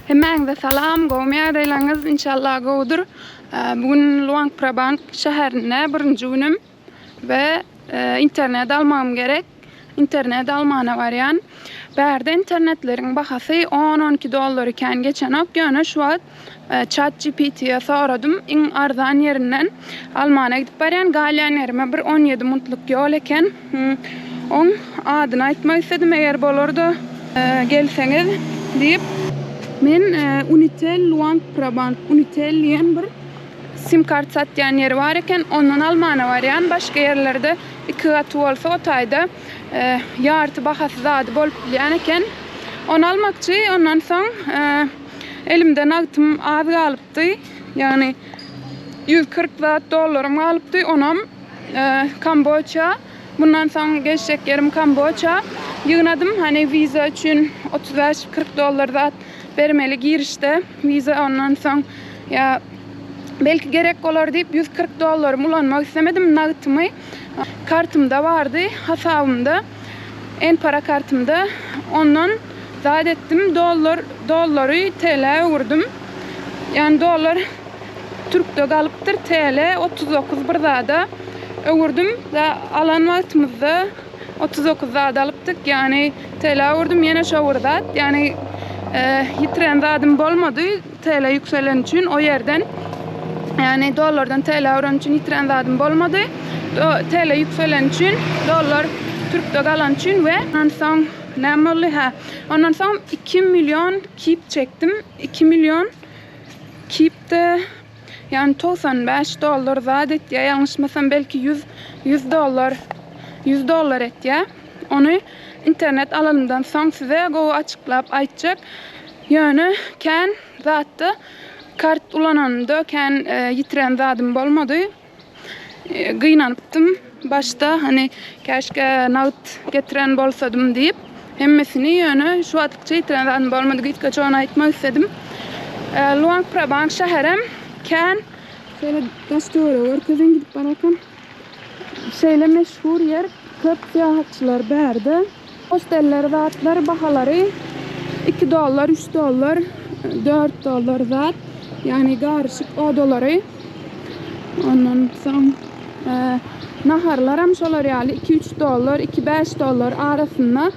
Hemmäňize salam, gowumy ýagdaýlaryňyz? Inşallah gowudyr. Bu gün Luang Prabang şäherinde birinji günüm we internet almagym gerek. Internet almana barýan. Bärde internetleriň bahasy on-on iki dollar ekän geçenok. Ýöne şu wagt Chat GPT-ye soradym, iň arzan ýerinden almana gidip barýan. Galýan ýerime bir 17 muntlyk ýol eken. Oň adyny aýtmak isledim, eger bolar-da gelseňiz diýip. Men Unitel Luang Prabang, Unitel diýen bir sim kart satýan ýeri bar eken, ondan almana barýan. Başga ýerlerde iki gaty bolsa o taýda ýarty bahasy zady bolup bilýän eken. Ony almakçy, ondan soň Elimde nagtym az galypdy. Ýagny 140 zat dollarym galypdy. Onam Kamboçiýa. Mundan soň geçjek ýerim Kamboçiýa. Ýygnadym. Hany wiza üçin 35-40 dollar zat bermeli girişde wiza ondan soň ýa belki gerek bolar diýip 140 dollarymy ulanmak islemedim nagtymy. Kartymda bardy hasabymda. Enpara kartymda ondan zat etdim dollar dollary TL öwürdim. Ýagny dollar türkde galypdyr TL 39 bir zada öwürdim we alan wagtymyzda 39 zat alypdyk. Ýagny TL öwürdim ýene şo bir zat. Ýagny ýitiren zadym bolmady. TL ýükseleni üçin o ýerden ýagny dollardan TL öwreni üçin ýitiren zadym bolmady. TL ýükseleni üçin dollar türkde galany üçin we ondan soň näme boldy hä ondan soň 2 million kip çekdim. 2 million kipde ýagny 95 dollar zat etýär ýalňyşmasam belki 100 100 dollar 100 dollar etýär. Ony internet alanymdan soň size gowy açyklap aýtjak. Ýöne kän zatda kart ulananymda kän ýitiren zadym bolmady. Gynanypdym başda hany käşgä nagt getiren bolsadym diýip hemmesini ýöne şu wagtlykça ýitiren zadym bolmady gysgaça ony aýtmak isledim. Luang Prabang şäherem kän şeýle daş töweregi görkezeýin gidip bararkam. Şeýle meşhur ýer köp syýahatçylar bärde. Hosteller zatlar bahalary iki dollar üç dollar dört dollar zat ýagny garyşyk odalary ondan soň naharlaram şolar ýaly iki üç dollar iki bäş dollar arasynda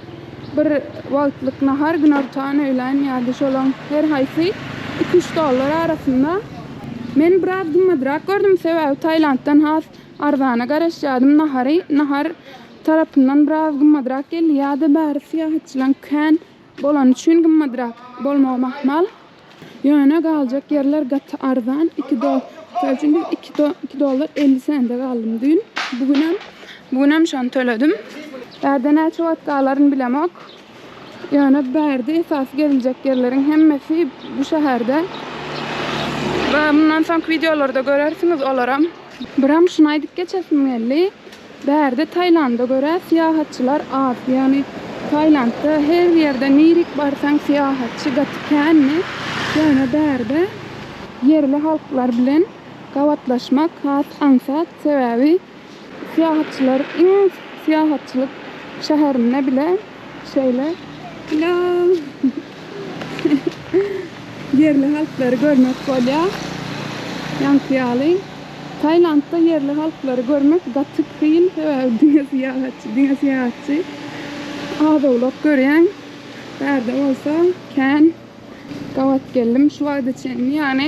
bir wagtlyk nahar günortan öýlän ýa-da şolaň her haýsy iki üç dollar arasynda men biraz gymmadrak gördüm sebäbi Tailanddan has arzana garaşýadym nahary nahar tarapyndan biraz gymmadrak geldi ýa-da bäri syýahatçylaň kän bolany üçin gymmadrak bolmagam ahmal. Ýöne galjak ýerler gaty arzan iki do mysal üçin biz iki do iki dollar 50 sende galdym düýn. Bu günem bu günem şony töledim. Bärde näçe wagt galaryn bilemok. Ýöne bärde esasy geziljek ýerleriň hemmesi bu şäherde. We mundan soňky wideolarda görersiňiz olaram. Biram şuny aýdyp geçesim geldi. Bärde Taýlanda görä syýahatçylar az. Ýagny Taýlandda her ýerde nirik barsaň syýahatçy gaty kändi. Ýöne bärde ýerli halklar bilen gabatlaşmak has aňsat. Sebäbi syýahatçylar iň syýahatçylyk şäherinde bile şeýle ýerli halklary görmek bolýar. Ýaňky ýaly. Tailandda ýerli halklary görmek gaty kyn, sebäbi diňe syýahatçy, diňe syýahatçy. Az-owlak görýäň. Bärde bolsa kän gabat geldim şu wagta çenli. Ýagny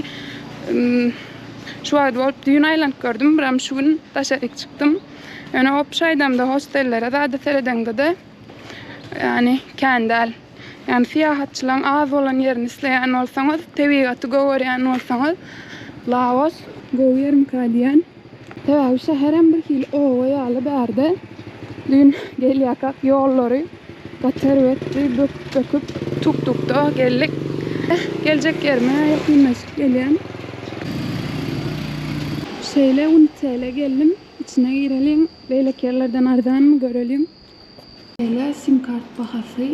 şu wagt bolup düýn aýlanyp gördüm, biram şu gün daşaryk çykdym. Ýöne opşaýdamda hostellere zada seredeňde-de ýagny kän däl. Ýagny syýahatçylaryň az bolan ýerini isleýän bolsaňyz, tebigaty gowy görýän bolsaňyz, Laos gowy ýermika diýýän. Sebäbi şäherem bir hili oba ýaly bärde. Düýn gelýärkäk ýollary gaty erbetdi, böküp-böküp tuk-tukda geldik. Geljek ýerime ýakynlaşyp gelýän. Şeýle Unitele geldim. Içine gireliň, beýleki ýerlerden arzanmy göreliň. Şeýle sim kart bahasy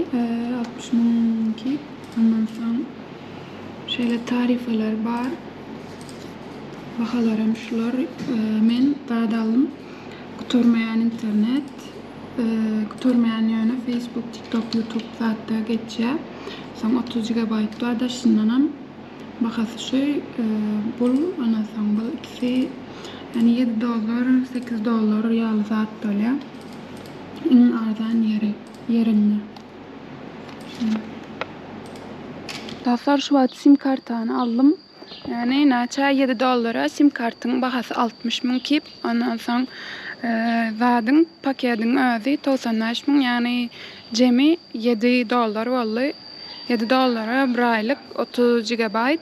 60 müň kip. Ondan soň şeýle tarifeler bar. Bahalaram şular. Men zat aldym. Gutarmaýan internet. Gutarmaýan ýöne Facebook, TikTok, YouTube zatda geçýär. Soň 30 gigabaýt bar daşyndanam. Bahasy şu bul ondan soň bu ikisi ýagny 7 dollar, 8 dollar ýaly zat bolýar. Iň arzan ýeri ýerinde. Dostlar şu wagt sim kartany aldym. Ýagny näçe 7 dollara sim kartyň bahasy 60 müň kip. Ondan soň zadyň pakediň özi 95 müň ýagny jemi 7 dollar boldy. 7 dollara bir aýlyk 30 gigabaýt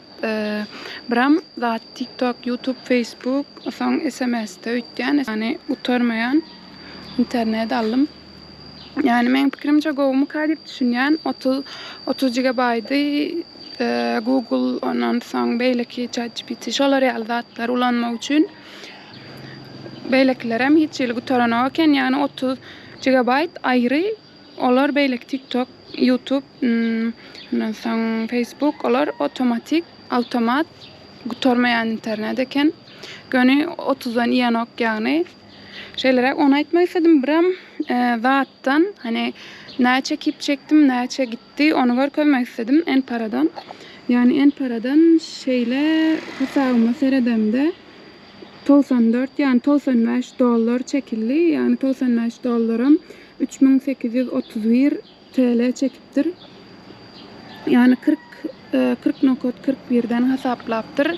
biram zat TikTok, YouTube, Facebook, soň SMS-de öýtýän ýagny gutarmaýan internet aldym. Ýagny meň pikirimçe gowumyka diýip düşünýän. 30 30 gigabaýdy Google ondan soň beýleki ChatGPT şolar ýaly zatlary ulanmak üçin beýlekilerem hiç hili gutaranok eken. Ýagny 30 gigabaýt aýry olar beýleki TikTok, YouTube ondan soň Facebook olar otomatik awtomat gutarmaýan internet eken. Göni 30-dan iýenok ýagny. Şeýleräk ony aýtmak isledim. Birem zatdan hani näçe kip çekdim, näçe gitdi ony görkezmek isledim Enparadan. Ýagny Enparadan şeýle hasabyma seredemde 94 ýagny 95 dollar çekildi. Ýagny 95 dollaram 3831 TL çekipdir. Ýagny 40 40 nokat 41-den hasaplapdyr.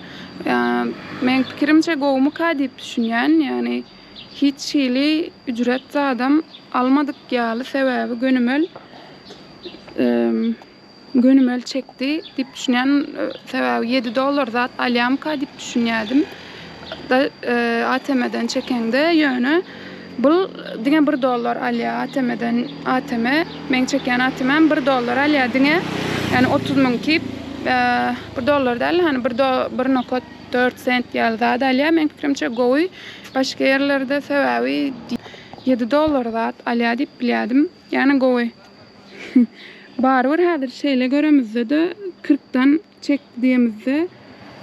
Meň pikirimçe gowumyka diýip düşünýän. Ýagny hiç hili ücret zadam almadyk ýaly sebäbi gönümel gönümel çekdi diýip düşünýän. Sebäbi 7 dollar zat alýamyka diýip düşünýärdim. ATM-den çekeňde ýöne bul diňe 1 dollar alýar ATM-den ATM meň çekýän ATM-im 1 dollar alýar diňe ýagny 30 müň kip 1 dollar däl hani 1 do 1.4 sent ýaly zat alýar meň pikirimçe gowy başga ýerlerde sebäbi 7 dollar zat alýar diýip bilýärdim ýagny gowy barybir häzir şeýle göremizde-de 40-dan çekdi diýemizde,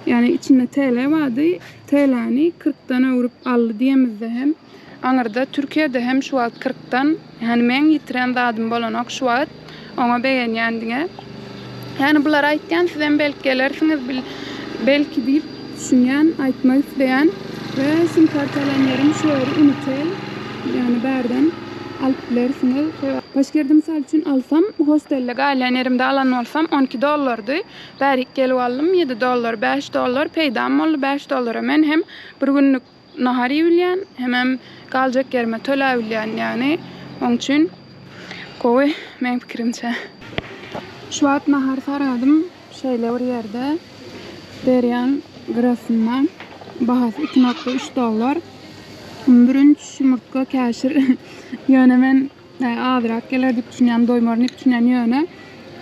ýagny içinde TL bardy, TL-ni kyrkdan öwrüp aldy diýemizde hem, aňyrda Türkiýede hem şu wagt kyrkdan, ýagny meň ýitiren zadym bolanok şu wagt, oňa begenýän diňe. Ýagny bulary aýtýan, sizem belki gelersiňiz, belki diýip düşünýän, aýtmak isleýän we sim karta alan ýerim şu ýeri Unitel, ýagny bärden alyp bilersiňiz. Başga ýerde mysal üçin alsam, hostelde galýan ýerimde alan bolsam 12 dollardy. Bärik gelip aldym 7 dollar, 5 dollar peýdam boldy. 5 dollara men hem bir günlük nahar iýibilýän, hemem galjak ýerime töläbilýän ýagny. Oň üçin gowy meň pikirimçe. Şu wagt nahar saradym şeýle bir ýerde derýaň gyrasynda bahasy 2.3 dollar. Bürünç, ýumurtga, käşir. Ýöne men azrak geler diýip düşünýän, doýmaryn diýip düşünýän ýöne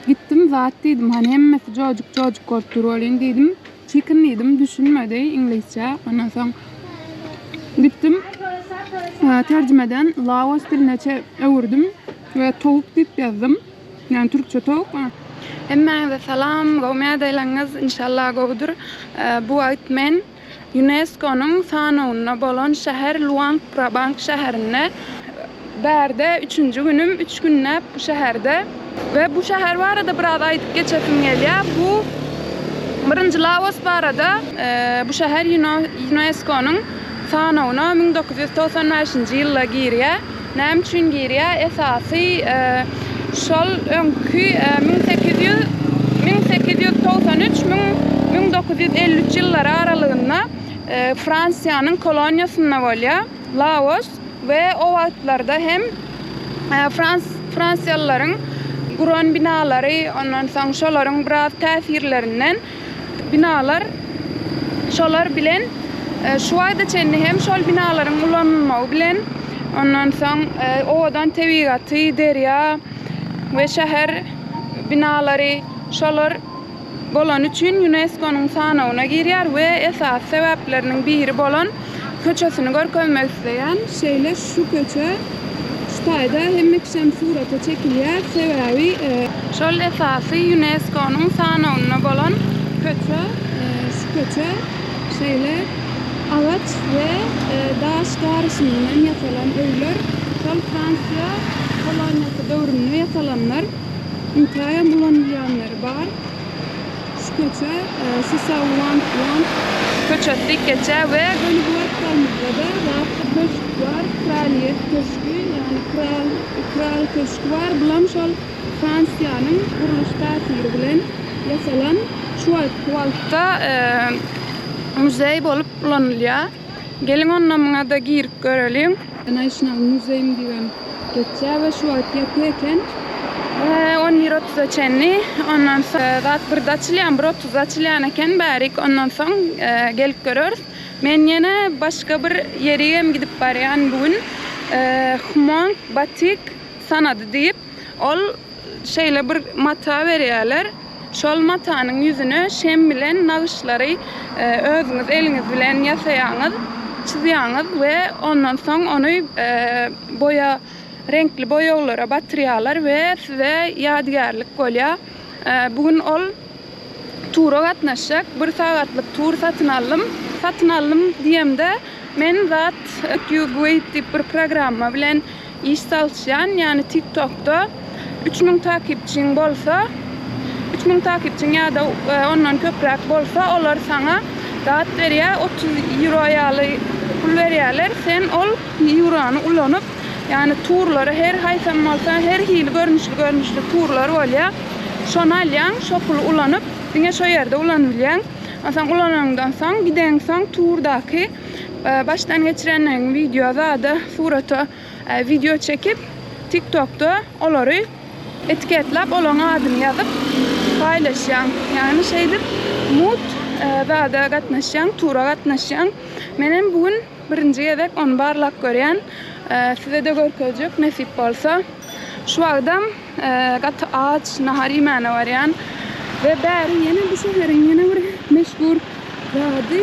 gitdim zat diýdim. Hani hemmesi jojuk jojuk bolup dur welin diýdim. Chicken diýdim, düşünmedi iňlisçe. Ondan soň gitdim terjimeden laos diline öwürdim we towuk diýip ýazdym. Ýagny türkçe towuk. Hemmäňize salam, gowy ýagdaýlaryňyz inşallah gowudyr. Bu wagt men Ýunesko-nyň sanawynda bolan şäher Luang Prabang şäherinde. Bärde üçünji günüm, üç günläp bu şäherde. We bu şäher barada biraz aýdyp geçesim gelýär. Bu birinji Laos barada bu şäher Ýunesko-nyň sanawyna 1995-nji ýylda girýär. Näme üçin girýär? Esasy şol öňki 1800 1893 1953 ýyllary aralygynda Fransiýanyň koloniýasynda bolýar Laos we o wagtlarda hem frans fransiýalylaryň guran binalary ondan soň şolaryň biraz täsirlerinden binalar şolar bilen şu wagta çenli hem şol binalaryň ulanylmagy bilen ondan soň owadan tebigaty, derýa we şäher binalary şolar bolany üçin ÝUNESKO-nyň sanawyna girýär we esasy sebäpleriniň biri bolan köçesini görkezmek isleýän. Şeýle şu köçe şu taýda hemme kişem surata çekilýär, sebäbi şol esasy ÝUNESKO-nyň sanawynda bolan köçe şu köçe şeýle agaç we daş garyşymyndan ýasalan öýler şol Fransiýa koloniýasy döwründe ýasalanlar. Intägem ulanylýanlary bar. Şu köçe Sisawuantuan köçesi diýip geçýär we göni bu gapdalymyzda-da zat köşk bar, Kraliýet köşgi, ýagny kral kral köşgi bar. Bulam şol Fransiýanyň gurluş täsiri bilen ýasalan şu wagtky wagtda muzeý bolup ulanylýar. Geliň onda muňa-da girip göreliň. National Museum diýibem geçýär we şu wagt ýapyk eken. On bir otuza çenli, ondan soň zat birde açylýan, bir otuzda açylýan eken bärik, ondan soň gelip göreris. Men ýene başga bir ýerigem gidip barýan bu gün. Hmong batik sanady diýip, ol şeýle bir mata berýärler. Şol matanyň ýüzüne şem bilen nagyşlary özüňiz eliňiz bilen ýasaýaňyz, çyzýaňyz we ondan soň ony boýa reňkli boýaglara batyrýarlar we size ýadygärlik bolýar. Bu gün ol tura gatnaşjak. Bir sagatlyk tur satyn aldym. Satyn aldym diýemde men zat Qguide diýip bir programma bilen iş salyşýan, ýagny TikTokda 3000 takipçiň bolsa, 3000 takipçiň ýa-da ondan köpräk bolsa, olar saňa zat berýär, 30 ýuro ýaly pul berýärler. Sen ol ýurony ulanyp, ýagny turlary her haýsam bolsa, her hili görnüşli-görnüşli turlar bolýar. Şony alýaň, şo puly ulanyp, diňe şo ýerde ulanybilýäň. Onsoň ulananyňdan soň, gideňsoň turdaky Başdan geçirenleriňi wideo zada surata wideo çekip tiktokda olary etiketlap olaň adyny ýazyp paýlaşýaň. Ýagny şeýdip mugt zada gatnaşýaň tura gatnaşýaň. Menem bu gün birinji gezek ony barlap görýän. Sizede görkezjek nesip bolsa. Şu wagtam gaty aç nahar iýmäne barýan. We bäri ýene bu şäheriň ýene bir meşhur zady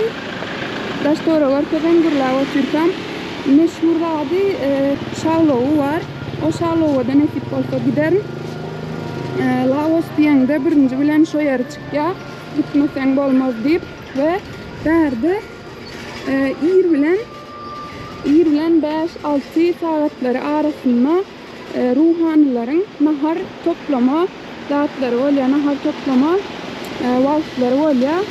daş tora görkezem gürläp otyrkam meşhur zady şaglowy bar. O şaglowa-da nesip bolsa giderin. Laos diýeňde birinji bilen şo ýeri çykýar. Gitmeseň bolmaz diýip we bärde ir bilen ir bilen 5-6 sagatlary arasynda ruhanylaryň nahar toplama zatlary bolýar, nahar toplama wagtlary bolýar.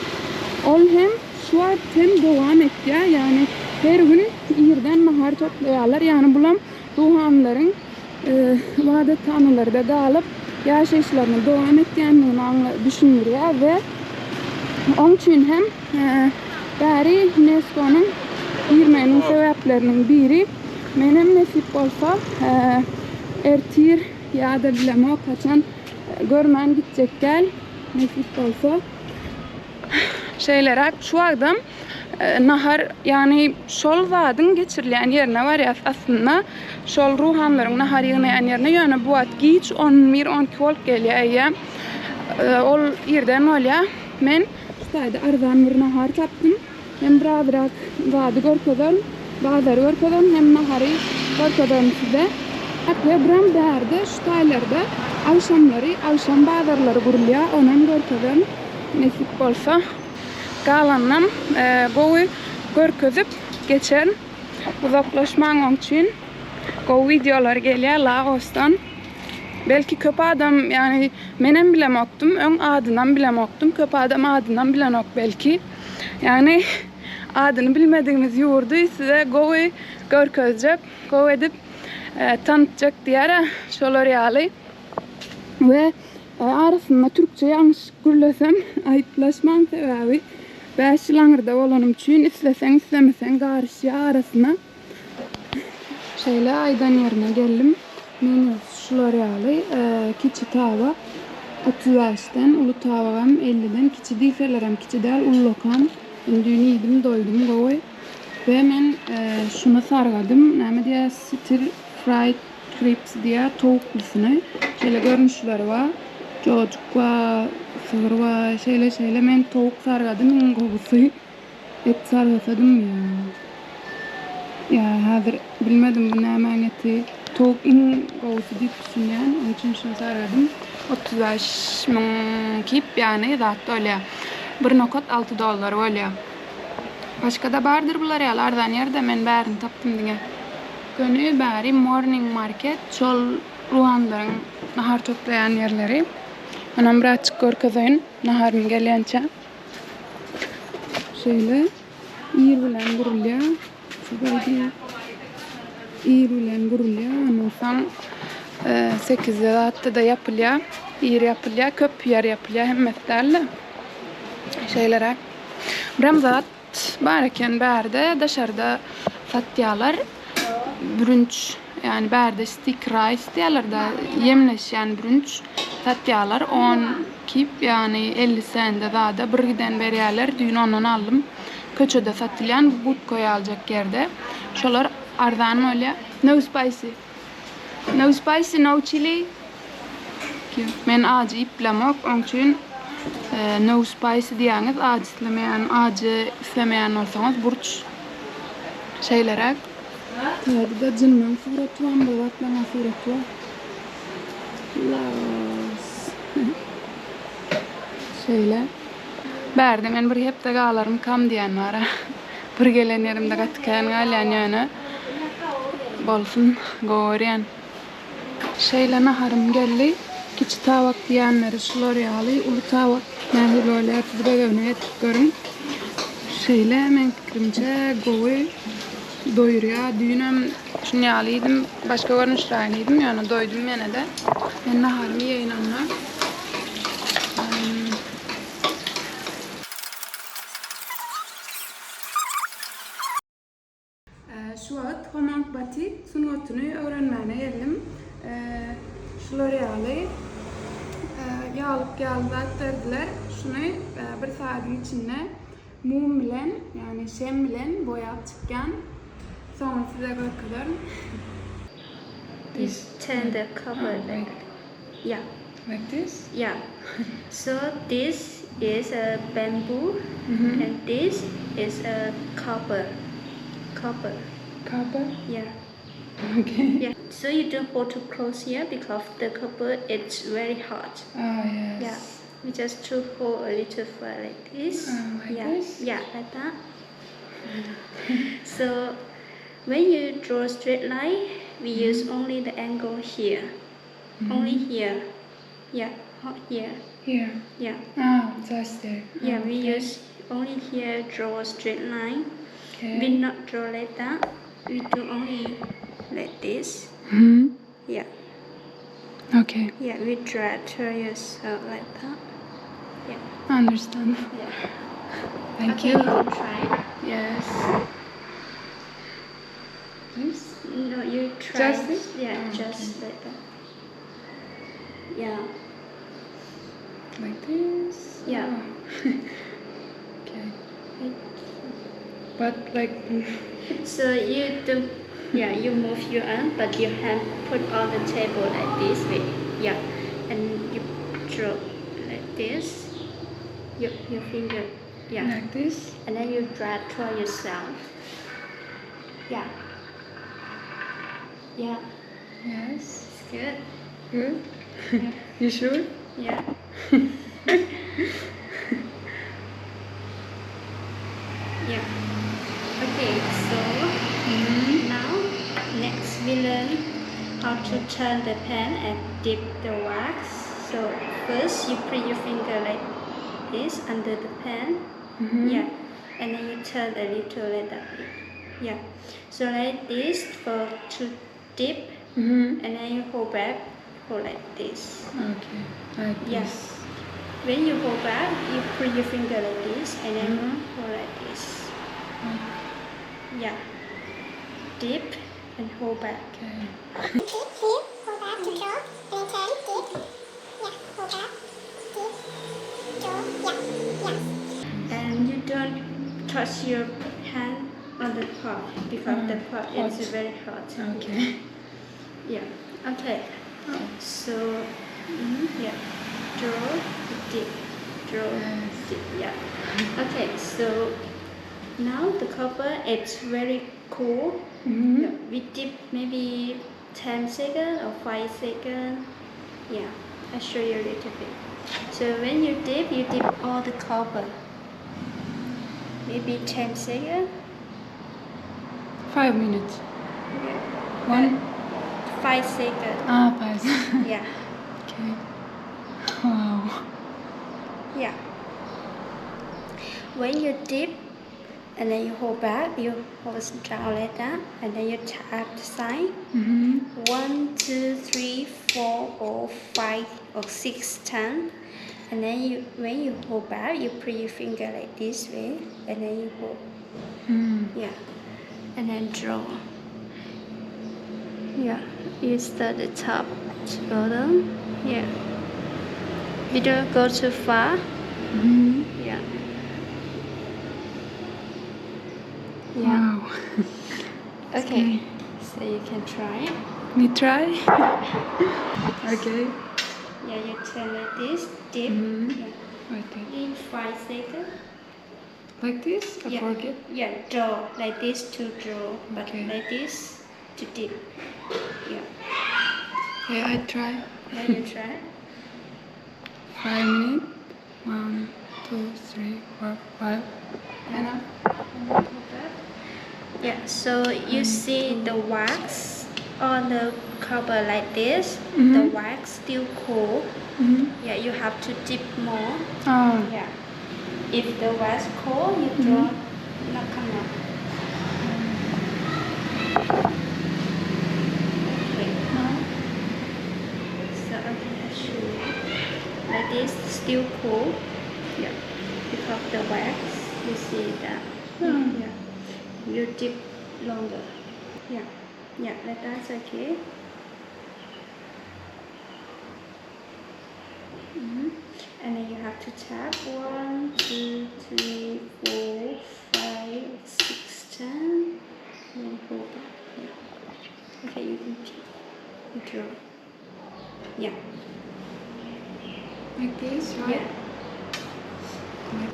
Ol hem şu wagt hem dowam etýär. Ýagny her gün irden nahar toplaýarlar. Ýagny bulam ruhanylaryň ybadathanalarda galyp ýaşaýyşlaryny dowam etýändigini düşündirýär we oň üçin hem bäri UNESCO-nyň girmeginiň sebäpleriniň biri. Menem nesip bolsa ertir ýa-da bilemok haçan görmän gitjek däl nesip bolsa. Şeýleräk şu wagtam nahar ýagny şol zadyň geçirilýän ýerine barýas aslynda şol ruhanylaryň nahar ýygnaýan ýerine ýöne bu wagt giç on bir on iki bolup gelýär eýýäm ol irden bolýar men şu taýda arzan bir nahar tapdym. Hem birazrak zady görkezerin, bazary görkezerin hem nahary görkezerin size. We biram bärde şu taýlarda agşamlary agşam bazarlary gurulýar, onam görkezerin nesip bolsa. Galanynam gowy görkezip geçerin. Uzaklaşmaň oň üçin. Gowy wideolar gelýär Laosdan. Belki köp adam ýagny menem bilemokdym, öň adynam bilemokdym, köp adam adynam bilenok belki. Ýagny adyny bilmedigimiz ýurdy size gowy görkezjek, gowy edip tanytjak diýýär-ä şolar ýaly. We arasynda türkçe ýalňyş gürlesem aýyplaşmaň sebäbi 5 ýyl aňyrda bolanym üçin isleseň islemeseň garyşýar arasyna. Şeýle aýdan ýerine geldim. Menýusy şular ýaly. Kiçi tabak 35-den, uly tabagam 50-den. Kiçi diýselerem kiçi däl, ullakan. Men düýn iýdim, doýdum gowy. We men şuny sargadym. Näme diýýär? Stir fried ribs diýýär, towuklysyny. Şeýle görnüşleri bar. Jojuk bar, sygyr bar. Şeýle-şeýle men towuk sargadym iň gowusy. Et sargasadym ýa. Ýa häzir bilmedim bu nämäň eti. Towuk iň gowusy diýip düşünýän. Onuň üçin şuny sargadym. 35 müň kip ýagny zat bolýar. Bir nokat 6 dollar bolýar. Başga-da bardyr bular ýaly arzan ýerde men bärini tapdym diňe. Göni bäri morning market şol. Ruhanlaryň nahar toplaýan ýerleri. Onam birazjyk görkezeýin naharym gelýänçä. Şeýle ir bilen gurulýar. Ir bilen gurulýar. Ondan soň sekizde zatda-da ýapylýar. Ir ýapylýar. Köp ýer ýapylýar. Hemmesi däl-de. Şeýleräk. Birem zat Bar eken bärde daşarda satýalar bürünç ýani bärde stick rice diýýärler-de ýemleşýän bürünç satýalar on kip ýani 50 sende zada bir giden berýärler düýn ondan aldym köçede satylýan budka ýaljak ýerde şolar arzan bolýar no spicy no spicy no chili Men ajy iýip bilemok, oň üçin no spicy diýýäňiz, ajy islemeýän, ajy islemeýän bolsaňyz burç şeýleräk. Taýda-da jynlaň suraty bar, bir zatlaň suraty bar. Laos. Şeýle. Bärde men bir hepde galarmykam diýýän bar-a. Bir gelen ýerimde gaty kän galýan ýöne bolsun, gowy görýän. Şeýle naharym geldi. Kiçi tabak diýenleri şular ýaly, uly tabak nähili bolýar siz göz öňüne getirip görüň. Şeýle meň pikirimçe gowy doýurýar. Düýnem şuny ýaly iýdim, başga görnüşrägini iýdim, ýöne doýdum ýene-de. Men naharymy iýeýin onda. Şu wagt Homang batik sungatyny öwrenmäne geldim. Şular ýaly ýaglyk ýaly zat berdiler. Şuny bir sagadyň içinde mum bilen, ýagny şem bilen boýap çykýan. Soňra size görkezerin. This turn the cover like yeah. Like this? Yeah. So this is a bamboo and this is a copper. Copper. Copper? Yeah. Okay. Yeah. So you don't hold too close here because the copper it's very hot. Oh, yes. Yeah. We just to hold a little far like this. Oh, like yeah. this? Yeah, like that. So when you draw a straight line, we use only the angle here. Only here. Yeah, not here. Here. Yeah. Ah, just there. Yeah, we Okay. use only here draw a straight line. Okay. We not draw like that. We do only like this. Hmm. Yeah. Okay. Yeah, we draw to yourself like that. Yeah. Understand. Yeah. Thank okay, you. you can try. Yes. This? No, you try. Just this? Yeah, Oh, just like that. Yeah. Like this? Yeah. Oh. Okay. But like, So you do, yeah, you move your arm, but your hand put on the table like this way. Yeah, and you draw like this. Your finger, yeah, like this? and then you drag toward yourself. Yeah. Yeah, Yes. it's good. Good. Yeah. You sure? Yeah. Yeah. Okay, so now next we learn how to turn the pen and dip the wax. So first you put your finger like this under the pen. Yeah. And then you turn a little like that. Yeah. So like this for to dip, and then you hold back, hold like this. Okay. Like Yeah. this. When you hold back, you put your finger like this and then hold like this. Yeah. Dip and hold back. Okay. Dip here, hold back to draw, and then turn, dip. Yeah, hold back, dip, draw, yeah, yeah. And you don't touch your hand on the pot because the pot is hot. very hot. Okay. Yeah. Okay. Oh. So, yeah. Draw, dip, draw, Yes. dip. Yeah. Okay. So now the copper it's very cool. Yeah, we dip maybe 10 seconds or 5 seconds. Yeah, I'll show you a little bit. So when you dip all the copper. Maybe 10 seconds. 5 minutes. Yeah. One? 5 seconds. 5 Yes. Yeah. Okay. Wow. Yeah. When you dip and then you hold back, you hold down like that, and then you tap the side. 1, 2, 3, 4, or 5, or 6, 10. And then you, when you hold back, you put your finger like this way, and then you hold. Yeah. And then draw. Yeah. You start the top to bottom. Yeah. You don't go too far. Yeah. Yeah. Wow. Okay. So you can try. Me try? Okay. Yeah, you turn like this, dip. Yeah. Wait, wait. In 5 seconds. Like this? I Yeah. forget. Yeah, draw like this to draw, but Okay. like this to dip. Yeah. Yeah, I try. Now you try. 5 minutes. 1, 2, 3, 4, 5. And up. Yeah, so you see the wax on the cover like this. The wax still cold. Yeah, you have to dip more. Oh. Yeah. If the wax cold, you draw not come out. Okay. So okay, I show you. Like this, still cool. Yeah. Because the wax, you see that. Yeah. You dip longer. Yeah. Yeah, like that's okay. And then you have to tap 1, 2, 3, 4, 5, 6, 10. And then hold back. Yeah. Okay, you can you draw. Yeah. Like this, right? Yeah. No.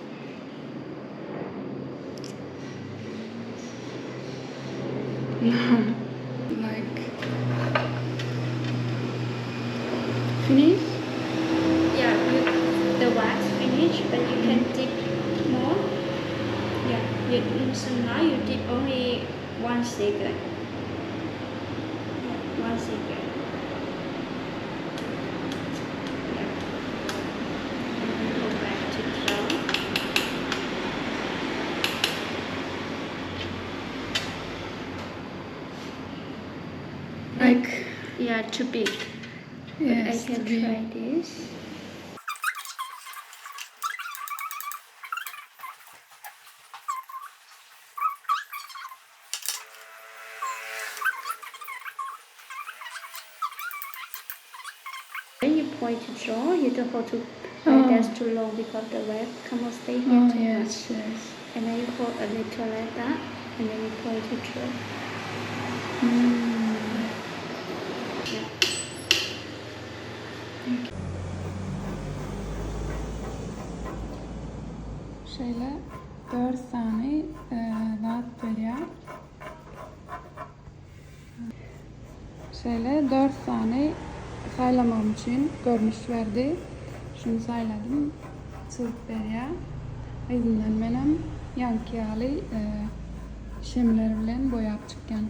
Like finish? Yeah, you, the wax finish, but you can dip more. Yeah, you, so now you dip only 1 second. Yeah, 1 second. Yeah. And then go back to draw. Like Yeah, too big. Yes, but I can too big. try this. When you point to draw, you don't hold to like Oh. that's too long because the web come out stay here Oh, too yes, much. yes. And then you hold a little like that, and then you point to draw. Yeah. Şeýle 4 sany zat berýär. Şeýle 4 sany saýlamagym üçin görnüş berdi. Şuny saýladym, çyzyp berýär. Yzyndan menem ýaňky ýaly şemler bilen boýap çykýan.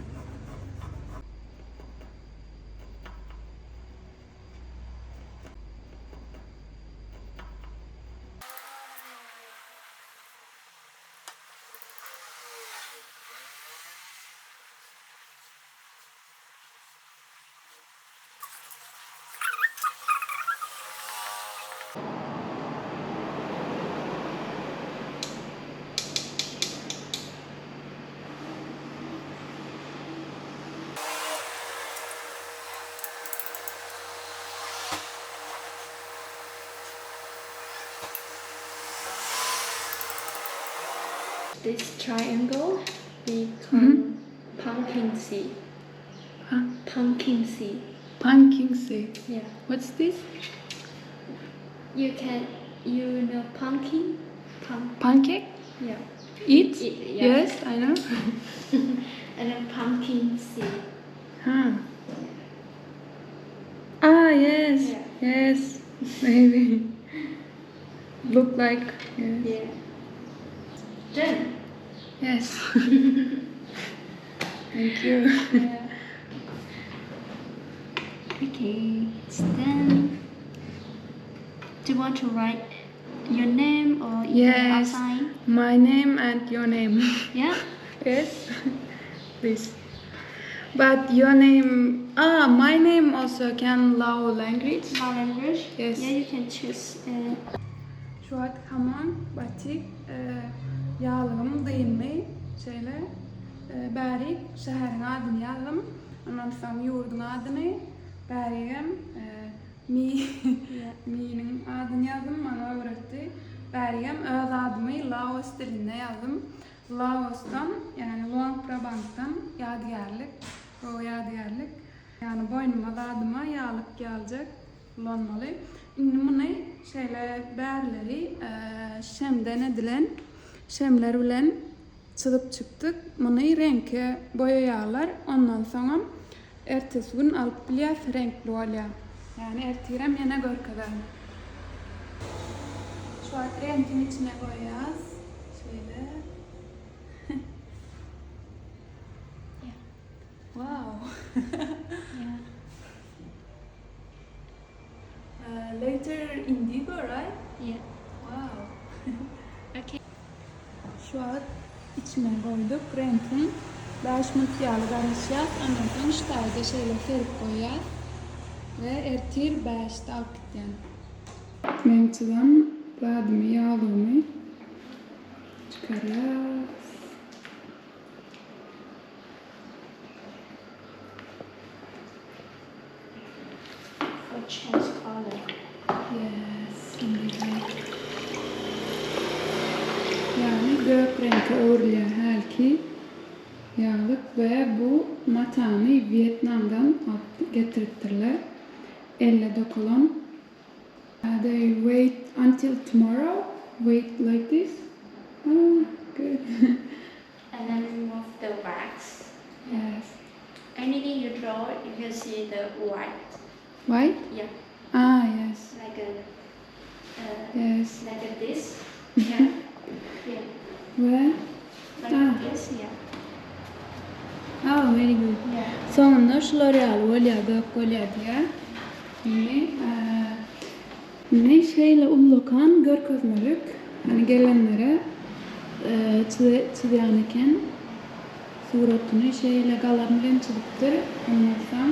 This triangle we call pumpkin seed. Huh? Pumpkin seed. Pumpkin seed. Yeah. What's this? You can, you know pumpkin? Pancake? Yeah. Eat? Eat, yeah. Yes, I know. And then pumpkin seed. Huh. Yes. Yeah. Yes. Maybe. Look like. Yes. Yeah. Done. Yes. Thank you. Yeah. Okay, it's done. Do you want to write your name or email Yes. outside? My name and your name. Yeah. Yes. Please. But your name, ah, my name also can Lao language. Lao language. Yes. Yeah, you can choose. Uh, Şu wagt hamon batik ýaglygym dyndy şeýle bärik şäheriň adyny ýazdym ondan soň ýurduň adyny bärigem mi miniň adyny ýazdym maňa öwretdi bärigem öz adymy laos dilinde ýazdym laosdan ýagny luang prabangdan ýadygärlik gowy ýadygärlik ýagny boýnuma zadyma ýaglyk ýaljak Ulanmaly. Indi muny şeýle bärleri şemden edilen şemler bilen çyzyp çykdyk. Muny reňke boýaýarlar. Ondan soňam ertesi gün alyp bilýäs, reňkli bolýar. Ýagny ertirem ýene görkezerin. Şu wagt reňkiň içine goýýas. Şeýle. Wow. Later indigo right? Yeah. Wow. Okay. Şu wagt içine goýduk reňkiň. 5 minut ýaly garaşýas. Ondan soň şu taýda şeýle serip goýýas. We ertir 5-de alyp gitýän. Meň çyzan zadymy, ýaglygymy çykarýas. For change color. Yes, indigo. Ýagny gök reňke öwrülýär hälki ýaglyk we bu matany Wýetnamdan alyp getiripdirler. Elle dokalan. They wait until tomorrow. Wait like this. Oh, good. And then remove the wax. Yes. Anything you draw, you can see the white. White? Yeah, Ah, yes. like a Yes. like a this. Yeah. Yeah. We Like Ah. this. Yeah. Oh, very good. Yeah. Soňunda şular ýaly bolýar, gök bolýar diýýär. Indi, indi şeýle ullakan görkezmelik, hani gelenlere çyzýan eken. Suratyny şeýle galam bilen çyzypdyr. Ondan soň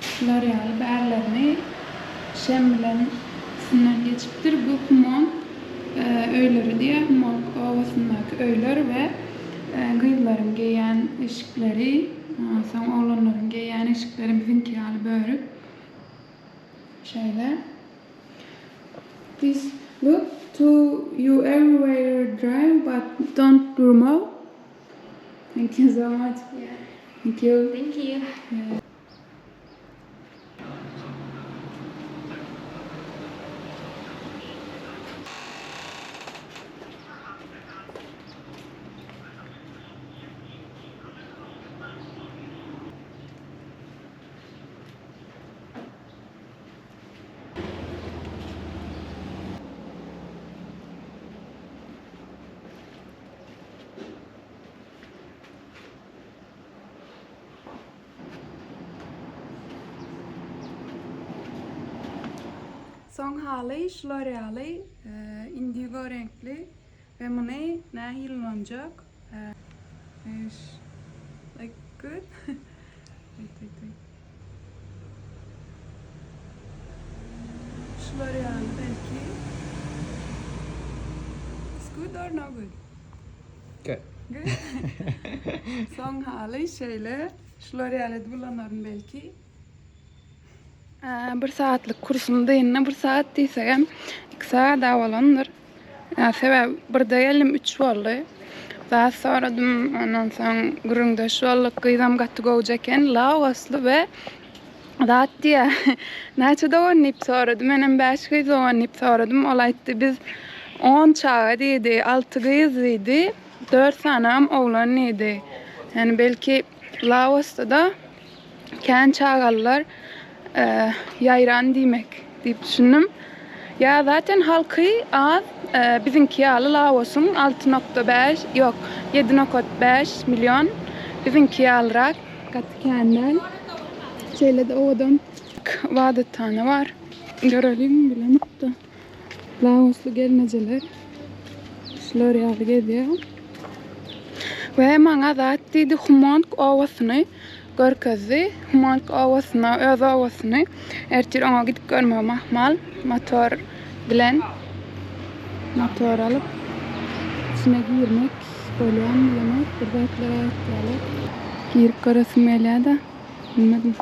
şular ýaly bärlerini şem bilen üstünden geçipdir. Bu Hmong öýleri diýýär. Hmong obasyndaky öýler we gyzlaryň geýýän eşikleri, soň oglanlaryň geýýän eşikleri biziňki ýaly börük. Şeýle. This look to you everywhere drive but don't remove. Thank you so much. Yeah. Thank you. Thank you. Yeah. Soň haly şular ýaly indigo reňkli we muny nähili ulanjak? Like good? Wait, wait, wait. Şular ýaly belki. It's good or no good? Good. Good. Soň haly şeýle. Şular ýaly edip ulanaryn belki. Bir saatlyk kursum dyndy. Bir saat diýsegem, 2 sagat-a bolandyr. Sebäbi birde geldim, 3 boldy. Zat soradym, ondan soň gürrüňdeş bolduk. Gyzam gaty gowja eken, laosly we zat diýýär. Näçe dogan diýip sorady. Menem 5 gyz dogan diýip soradym. Ol aýtdy, biz 10 çaga diýdi, 6 gyz diýdi, 4 sanam oglan diýdi. Ýani belki Laosda-da kän çagalylar ýaýran diýmek diýip düşündim. Ýa zaten halky az, biziňki ýaly Laosyň 6.5, ýok, 7.5 million biziňki ýalyrak, gaty kän däl. Şeýle-de owadan ybadathana bar. Göreliň bilemokda. Laosly gelnejeler şular ýaly gezýär. We maňa zat diýdi, Hmong obasyny görkezdi. Hmong obasyna, öz obasyny. Ertir oňa gidip görmegim ahmal. Motor bilen motor alyp içine girmek bolýarmy bilemok. Bir zatlar aýtýarlar. Girip göresim gelýär-de. Bilmedim.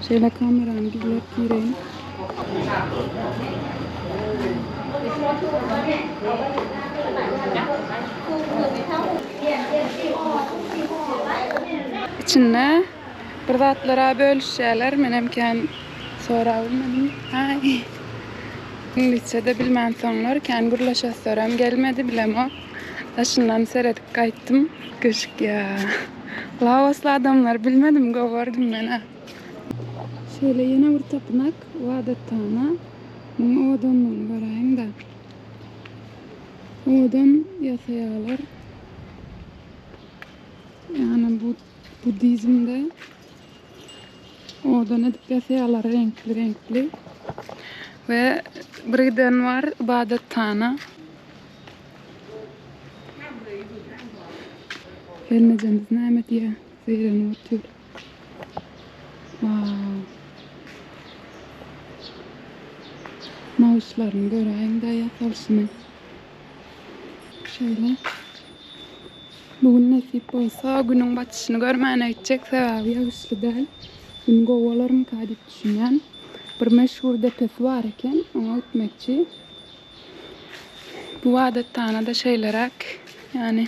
Şeýle kamerany gizläp gireýin. Içinde bir zatlara bölüşýärler. Menem kän sorabilmedim. Aý. Iňlisçe-de bilmänsoňlar kän gürleşeslerim gelmedi, bilemok. Daşyndan seredip gaýtdym. Köşk ýa. Laosly adamlar bilmedim gowardim menä. Şeýle ýene bir tapynak ybadathana. Muň owadanlygyny göräýiňdä. Owadan ýasaýalar. Ýagny bu buddizmde owadan edip ýasaýalar reňkli reňkli. We bir giden bar ybadathana. Gelnejemiz näme diýýär? Zeýrenip otyr. Wow. Nagyşlaryny göräýiň-dä ýasalyşyny. Şeýle. Bu gün nesip bolsa günüň batyşyny görmäne gitjek, sebäbi ýagyşly däl. Gün gowy bolarmyka diýip düşünýän. Bir meşhur depesi bar eken, oňa gitmekçi. Bu ybadathana-da şeýleräk, ýagny.